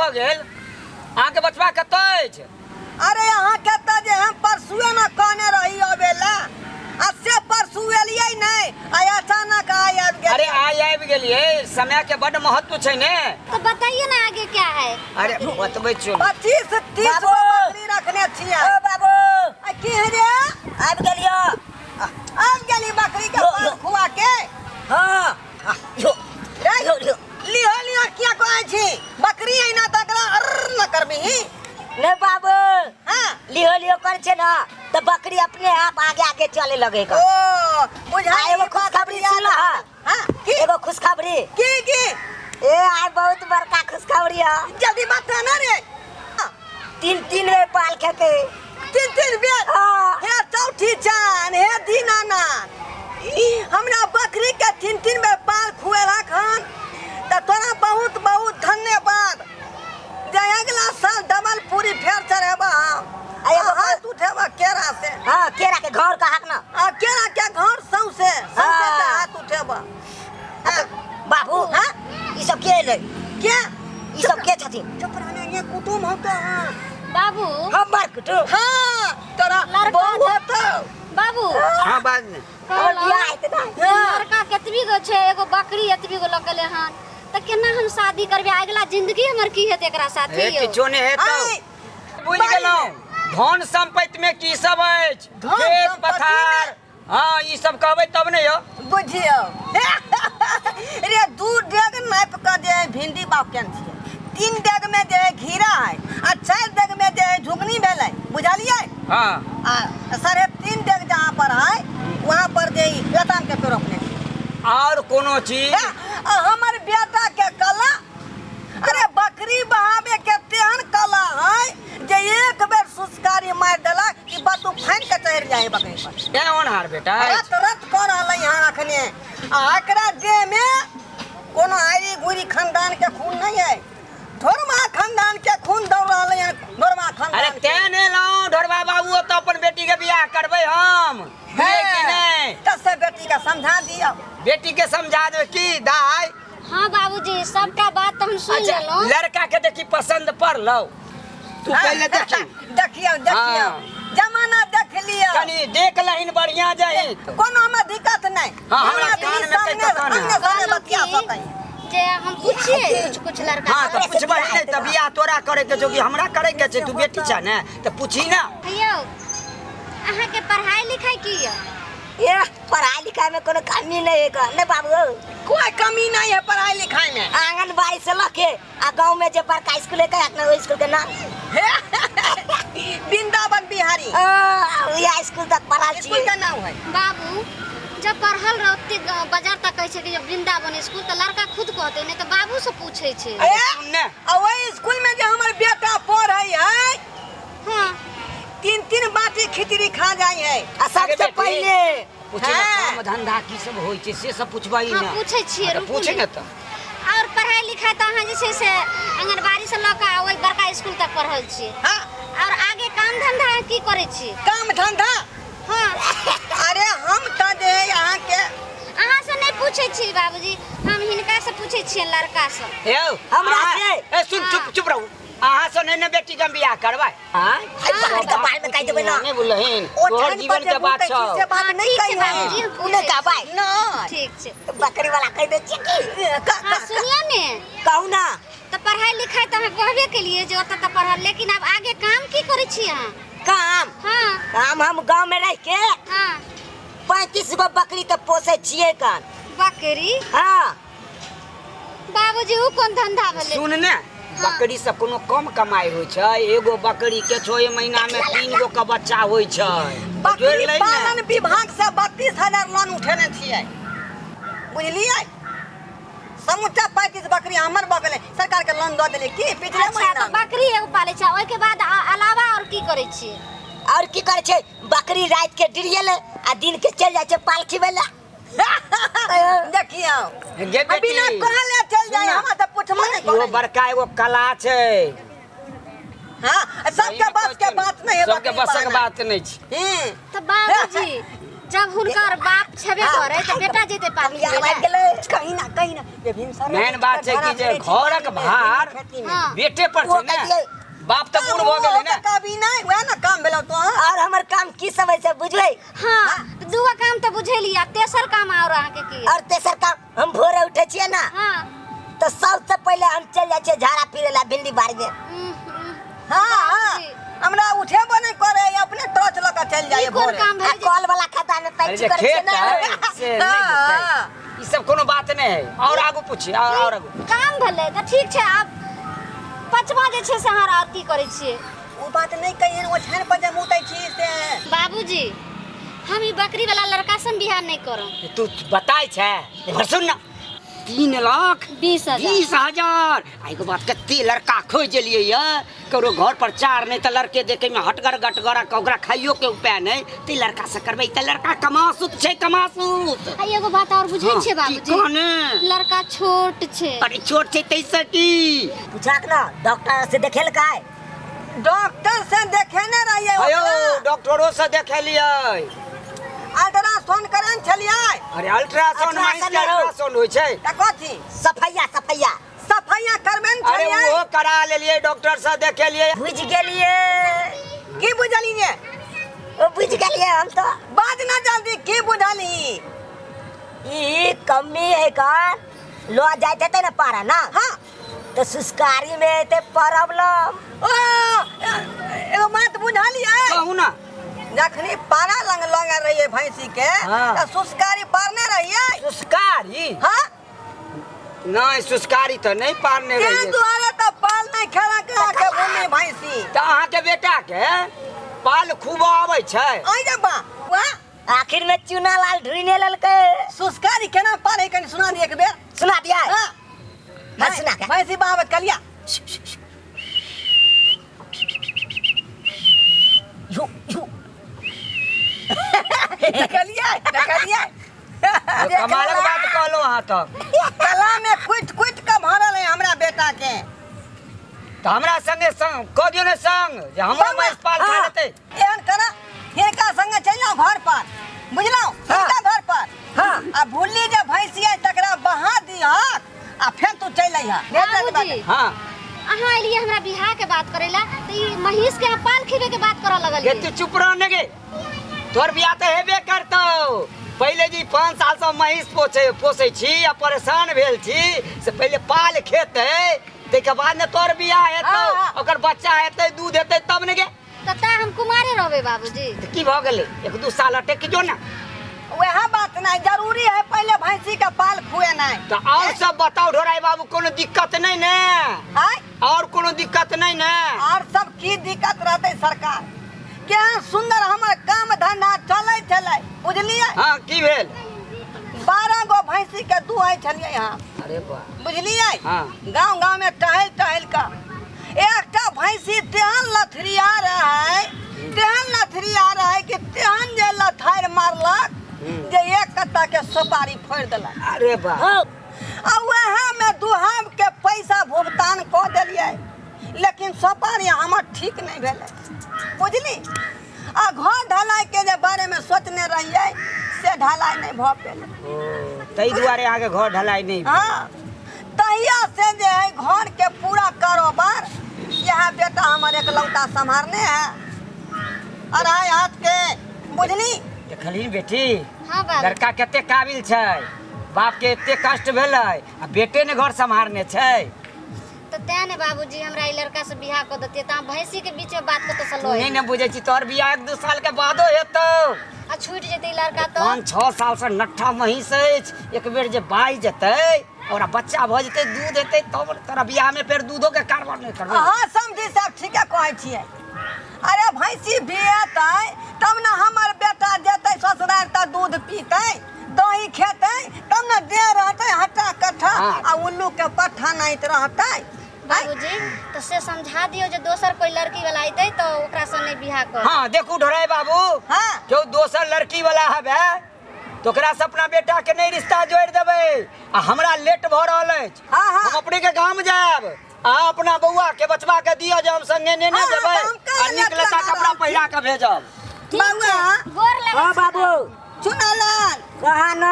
भऽ गेल। अहाँके बचबा कतऽ अछि? अरे अहाँ के तऽ जे हम परसुए ने कहने रही अबे ला, आ से परसू एलियै नहि, आ अचानक आइ आबि अरे गेलियै। आइ आबि गेलियै, समय के बड्ड महत्व छै ने। तो बताइए ना आगे क्या है। अरे बतबै छियौ ने। 25-30 गो बकरी रखने छियै। ओ बाबू। आ की है रे? आबि गेलियो। आबि गेली बकरी के यो, पाल यो। खुआ के। हाँ। यो। रे, यो, यो। लिहो लिहो किया कहै छी? बकरी ऐना तऽ एकरा अर्र न करबिही। नहीं बाबू। हाँ। लिहो लिहो कर छे ना तो बकरी अपने आप आगे आगे चले लगेगा। ओ, बुझाई आ, एगो ई बात खुशखबरी याद सुन हाँ। हाँ, की? एगो खुशखबरी। की, की? ए, आइ बहुत बड़का खुशखबरी है। जल्दी बता ना रे। तीन तीन बेर पाल खेते। तीन तीन बेर? हाँ। हे चौठी चान, हे दीनानाथ, ई हमरा बकरी के तीन तीन बेर पाल खुएलक हन, तऽ तोरा बहुत बहुत धन्यवाद। जे अगला साल डबल पूरी फेर चढ़ेबा हम। आ एगो हाथ उठेबा केरा से। हाँ, केरा के घर का हक ना। आ केरा के घर सौंसे, सौंसे हाँ। से हाथ उठेबा। आ तो बाबू, हाँ? ई सब के एलै? के? ई सब के छथिन? चुप रहने, ये कुटुम होतो। हाँ। बाबू। हमर कुटुम? हाँ, तोरा लड़का बहू होतो। बाबू। हाँ, बाज ने। और बियाह हेतै ना? हाँ। लड़का केतबी गो छै, एगो बकरी एतबी गो लऽ गेलै हन, तऽ केना हम शादी करबै? अगिला जिंदगी हमर की हेतै एकरा साथे? हे, यौ? किछो नहि हेतौ। आइ, बुझि गेलहुँ। धन संपत्ति में की सब अछि? धन खेत संपत्ति पथार। में? हाँ, ई सब कहबै तब ने यौ। बुझियौ रे, 2 डेग नापि कऽ जे है भिंडी बाग केने छियै, 3 डेग में जे है घीरा है, आ 4 डेग में जे है झुगनी भेलै, बुझलियै? हाँ। आ 3.5 डेग जहाँ पर है वहाँ पर जे ई लताम के पेड़ रोपने छियै। और कोनो चीज? हे, आ हमर बेटा के कला, अरे बकरी बहावे के तेहन कला है जे एक बेर सुस्कारी मारि देलक कि बतू फानि के चढ़ि जाइ है बकरी पर। तें होनहार बेटा अछि। रत रत कऽ रहलै हन अखने। आ एकरा देह में कोनो आइरी गुरी खानदान के खून नहीं है, ढोरमा खानदान के खून दौड़ रहलै हन, ढोरमा खानदान अरे के। तें ने लाउ ढोरबा बाबू, ओतऽ अपन बेटी के बियाह करबै हम। बुझलियै कि नहि? तऽ से बेटी के समझा दियौ। बेटी के समझा देबै की दाइ? हाँ बाबूजी, सबटा बात तऽ हम सुनि अच्छा, लेलहुँ। लड़का के देखी पसंद पड़लौ? तू पहिले देखी। देखियौ, देखियौ। हाँ। जमाना देख लियौ। कनी देख लहिन बढ़िया जाही। कोनो हमरा दिक्कत नहि। हाँ, हमरा आदमी कान में कहि सामने कऽ कान। सामने सामने कहलहुँ बतिया की सकैए। जे हम पूछिए कुछ कुछ लड़का हाँ, तऽ से। पुछबही नहि तऽ बियाह तोरा करे के छौ कि हमरा करे के छै? तू बेटी छह ने, तऽ पूछही ना। यौ, अहाँके पढ़ाई लिखाई की यऽ? ए, पढ़ाई लिखाई में कोनो कमी नहीं है नहीं बाबू? कोई कमी नहीं है पढ़ाई लिखाई में। आंगनबाड़ी से लके आ गांव में जे बड़का स्कूल है, अपना ओहि स्कूल के नाम? वृंदावन बिहारी। या स्कूल तक पढ़ल स्कूल छियै। के नाम है। बाबू, जब पढ़ल रहते बाजार तक कहै छै कि जब वृंदावन स्कूल, तऽ लड़का खुद कहते, नहीं तऽ बाबू से पूछे छै। ए, सुन ने। आ ओहि स्कूल में जे हमर बेटा पढ़ै है, हाँ। तीन तीन बाटी खिचड़ी खा जाइ है। आ सबसे अरे बेटी, पहिले पूछे ना, हाँ। काम धंधा की सब होइ छै से सब पूछबही हाँ, ना। पूछै छियै, हाँ, तऽ रुकू पूछे ने। ने तऽ। और पढ़ाई लिखाई तऽ अहाँ जे छै से आंगनबाड़ी से लऽ कऽ ओहि बड़का स्कूल तक पढ़ल छियै। हाँ। और आगे काम धंधा अहाँ की करै छी? काम धंधा? हाँ। अरे हम तऽ जे है अहाँ के अहाँ से नहीं पूछै छी बाबूजी, हम हिनका से पूछै छियै, लड़का से। यौ, हमरा अहाँ- से? ए, सुन, चुप, चुप रहू। अहाँ से नहीं ने बेटी के हम बियाह करबै। हाँ? अरे पकड़ के बाल में काट देबै ना। नहीं बोलहिन। ओ तोहर ठान जीवन पर जे के बात भूतै छी छौ। से बात हाँ, नहीं ठीक छै कही बाबूजी, हम उ नहीं पूछै कहबै। छी। नहीं। ठीक छै। बकरी वाला कह दे छियै की? हाँ, सुनियो ने। कहू ना। तऽ पढ़ाई लिखाई तऽ अहाँ कहबे केलिए जे ओतऽ तऽ पढ़ल, लेकिन आब आगे काम की करै छी अहाँ? काम? हाँ। काम हम गांव में रह के हाँ। 35 गो बकरी के पोसै छियै कान। बकरी? हाँ। बाबूजी, उ कोन धंधा भेलै? सुन ने, बकरी से कोनो कम कमाई होइ छै? एगो बकरी के 6 महीना में 3 गो के बच्चा होइ छै। बकरी जोड़ि लही ने। पालन विभाग से 32,000 लोन उठेने छियै, बुझलियै? समूचा 35 बकरी हमर भऽ गेलै, सरकार के लोन दऽ देलियै की पिछले अच्छा, महीना तऽ में। बकरी एगो पालै छै, ओहिके बाद अलावा और की करै छियै? और की करै छै, बकरी राति के डिरियेलै आ दिन के चलि जाइ छै पाल खिबै लए। देखियौ। गे बेटी, बिना कहले चलि जाइ, सुन ना। हमरा तऽ पुछबो नहि इहो करै। बड़का एगो कला छै। हाँ, सबके बस के बात नहीं है, सबके बकरी बसक पालना। बात नहीं छै। तऽ बाबूजी, जब हुनकर बाप छेबे करे तऽ बेटा जेतै पाल कमिया खिएबै आबि गेलै। कहीं ना कहीं ना जे भिनसर मेन बात छै कि जे घरक भार हाँ। बेटे पर ओ छै ने कहियै। बाप तऽ बूढ़ भऽ गेलै ने कभी नहीं वएह ना काम भेलौ तो और हमर काम की सब है से बुझबै हाँ तऽ दूगो काम तऽ बुझेलियै आब तेसर काम आओर अहाँके की और तेसर काम हम भोरे उठे छियै ना हाँ तो सबसे पहले हम चल जाइ छियै झाड़ा फिरे ला भिंडी बाड़ी में उम्म, उम्म। हाँ हाँ बाबूजी। हमरा उठेबो नहीं करे अपने टॉर्च लऽ के चलि ई जाइए कोन भोरे काम आ भेलै जे कल वाला खाता में अरे पैंची जे करै छियै खेत ना है से नहि हाँ, हेतै। ई सब कोनो बात नहि है और आगू पूछी और आगू काम भेलै तऽ ठीक छै आब पचमा जे छै से अहाँ आओर की करै छियै ओ बात नहीं कहियन ओछान पर जे मुतै छी से बाबूजी हम ई बकरी वाला लड़का से बियाह नहीं करब तू बताय छै एक बार सुन ना 3 लाख 20 हजार। 20 हजार। आ एगो बात, कते लड़का खोज लिए ये ककरो घर पर चार नहीं तऽ लड़के देखे में हटगर गटगर आ ओकरा खाइयो के उपाय नहीं ते लड़का से करबै तऽ लड़का कमासुत छै, कमासुत। आ एगो बात और बुझै हाँ, छियै की बाबूजी? कहने? लड़का छोट छै। अरे छोट छै तैसे की? पूछाक ना, डॉक्टर से देखेलकै? डॉक्टर से देखेने रहिए। अयो, डॉक्टरो से देखेलियै। अल्ट्रासाउंड करन छलियै। अरे अल्ट्रासाउंड माइस के अल्ट्रासाउंड हो। अल्ट्रासाउंड होइ छै? तऽ कथी? सफैया, सफैया। सफैया करबे ने अरे छलियै। ओहो करा लेलियै, डॉक्टर से देखेलियै। बुझ गेलियै। की बुझलियै? ओ बुझ गेलियै हम तऽ। बाज ना जल्दी, की बुझली? ई कमी है का लो जाइत हेतै ने पारा ना। हाँ। तऽ सुस्कारी में एते प्रॉब्लम। ओ एगो बात बुझलियै? कहू ना। जखनी पारा लंग लंग रहिए भैंसी के तऽ सुस्कारी पारने रहिए? सुस्कारी? हाँ। नहीं, सुस्कारी तऽ नहीं पारने तें रहियै। दुआरे तऽ पाल नहीं खेलक अहाँके भूमि भैंसी। तऽ अहाँके बेटा के पाल खूब आबै छै? आई जा बा वाह। आखिर में चूना लाल ढूंढने लेलकै। सुस्कारी केना पारे, कनि सुना दिए एक बेर। सुना दिया? हाँ। हाँ, सुना के। भैंसी बाबत कलिया। U U. देखलियै, देखलियै? कमालक बात कहलहुँ अहाँ तऽ। कला में कुटि कुटि के भरल है हमरा बेटा के। तऽ हमरा संगे संग कऽ दियौ ने संग जे हमरो महींस पाल खा लेतै। एहन कर, हिनका संगे चलि जाउ घर पर, बुझलहुँ? हिनका घर पर। हाँ। आ भुल्ली जे भैंसी है तकरा बहा दिहक आ फेर तू चलि अइहऽ। बाबूजी। हाँ। अहाँ एलियै हमरा बियाह के बात करै ला तऽ ई महींस के अहाँ पाल खिबै के बात करऽ गे लगलियै। तू चुप रह ने गे। तोहर बियाह तऽ हेबे करतौ। पहिले जी 5 साल से महींस पोछे पोसै छी आ परेशान भेल छी से पहिले पाल खेतै, ताहिके बाद ने तोहर बियाह हेतौ। हाँ, हाँ। ओकर बच्चा हेतै, दूध हेतै, तब ने गे। तऽ ता हम कुमारे रहबै बाबूजी? तऽ की भऽ गेलै? 1-2 साल अटक जो ने। वएह बात नहीं, जरूरी है पहले भैंसी के पाल खुएनाइ। तऽ और सब बताउ ढोराई बाबू, कोनो दिक्कत नहीं ने? आय? और कोनो दिक्कत नहीं ने? और सब की दिक्कत रहते सरकार? केहन सुंदर हमर काम धंधा चलै छलै, बुझलियै? हाँ, की भेल? 12 गो भैंसी के दुहै छलियै हम। अरे वाह। बुझलियै? हाँ। गाँव गाँव में टहल टहल कऽ एकटा भैंसी तेहन लथरिया रहै, तेहन लथरिया रहै कि तेहन जे लथारि मारलक जे एक कत्ता के सोपारी फोड़ि देलक। अरे वाह। आ वएह में दुहाब के पैसा भुगतान कऽ देलियै, लेकिन सोपारी हमर ठीक नहि भेलै, बुझली? आ घर ढलाई के जे बारे में सोचने रहियै से ढलाई नहि भऽ पेलै। ओ ताहि दुआरे अहाँके घर ढलाई नहीं भेल। हाँ, तहिया से जे है घर के पूरा कारोबार यह बेटा हमर एकलौता सम्हारने है, अढ़ाई हाथ के, बुझली? देखलही बेटी? हाँ बाबू। लड़का कते काबिल छै। बाप के एते कष्ट भेलै आ बेटे ने घर सम्हारने छै। तऽ तें ने बाबूजी हमरा ई लड़का से बियाह कऽ देतियै तऽ अहाँ भैंसी के बीच में बात कतऽ से तू लऽ नहि ने बुझै छी, तोहर बियाह 1-2 साल के बादो हेतौ। आ छूटि जेतै ई लड़का तऽ? 5-6 साल से नट्ठा महींस अछि। एक बेर जे बाजि जेतै, ओकरा बच्चा भऽ जेतै, दूध हेतै, तब तोरा बियाह में फेर दूधो के कारोबार नहि करबै। अहाँ समझी सब ठीके कहै छियै। अरे भैंसी बिएतै तब ने हमर बेटा जेतै ससुरार, तऽ दूध पीतै, दही खेतै, तब ने देह रहतै हट्टा कट्ठा। आ उल्लू के पट्ठा नाइत रहतै। बाबूजी, तऽ से समझा दियौ जे दोसर कोई लड़की वाला अयतै तऽ ओकरा से नहि बियाह कर। हाँ, देखू ढोराई बाबू। हाँ। क्यों दोसर लड़की वाला हबे तो ओकरा से अपना बेटा के नहीं रिश्ता जोड़ देबै। आ हमरा लेट भऽ रहल अछि। हाँ, हाँ। हम अपने के गाम जायब आ अपना बौआ के बचवा के दिअ जे हम संगे नेने हाँ, जेबै। तऽ हम आ काल्हि नीक लेट लत्ता लगा कपड़ा रहल छी। पहिरा के भेजब। ठीक छै। बौआ। गोर लगै हाँ छी। बाबू। चुनालाल, कहा न।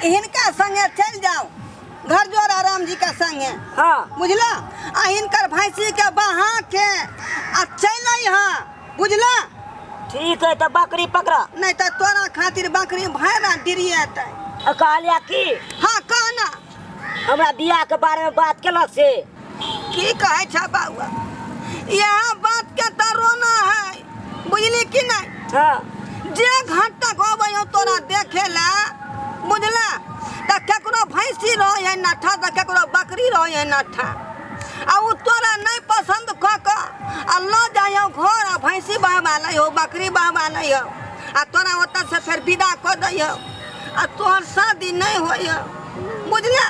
हिनका संगे चलि जाओ घर जोड़ा राम जी का संगे। हाँ। बुझला? आ हिनकर भैंसी के बहा के आ चलि अइहा, बुझला? ठीक है, तो बकरी पकड़ा। नहीं तो तोरा खातिर बकरी भैरा डिरियेतै। आ कहलिया की? हाँ, कह ना। हमरा बियाह के बारे में बात केलक से? की कहै छ बाबुआ, यह बात के तो रोना है, बुझली कि नहीं? हाँ। जे घाट तक अबै हो तोरा देखे ला, बुझला, तऽ केकरो भैंसी रहै है नठा, तऽ केकरो बकरी रहै है नठा, आ उ तोरा नहीं पसंद कऽ कऽ आ लऽ जाइ हो घर आ भैंसी बहबा लै हो, बकरी बहबा लै हो, आ तोरा ओतऽ से फेर विदा कऽ दै हो आ तोहर शादी नहीं होइ हो, बुझला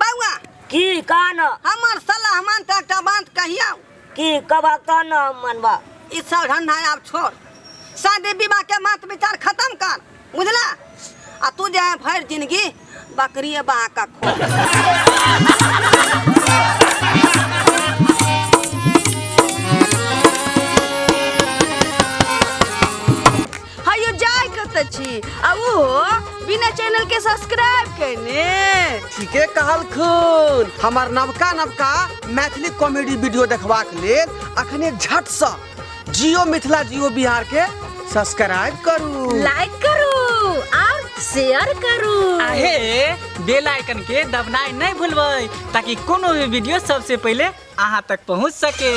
बौआ? की कहा न। हमर सलाह मान तऽ एकटा बात कहियौ। की कहबा तऽ न मनबा। ई सब धंधा आब छोड़, शादी विवाह के बात विचार खत्म कर, बुझला? आ तू जे है भरि जिंदगी बकरिए बहा का खो। हयो जाय कतऽ छी आ ओहो बिना चैनल के सब्सक्राइब केने? ठीके कहलखुन। हमर नवका नवका मैथिली कॉमेडी वीडियो देखबाक लेल अखने झटसँ जियो मिथिला जियो बिहार के सब्सक्राइब करू, लाइक करू और शेयर करू। आहे बेल आइकन के दबनाइ नहीं भूलबै ताकि कोनो भी वीडियो सबसे पहले अहाँ तक पहुँच सके।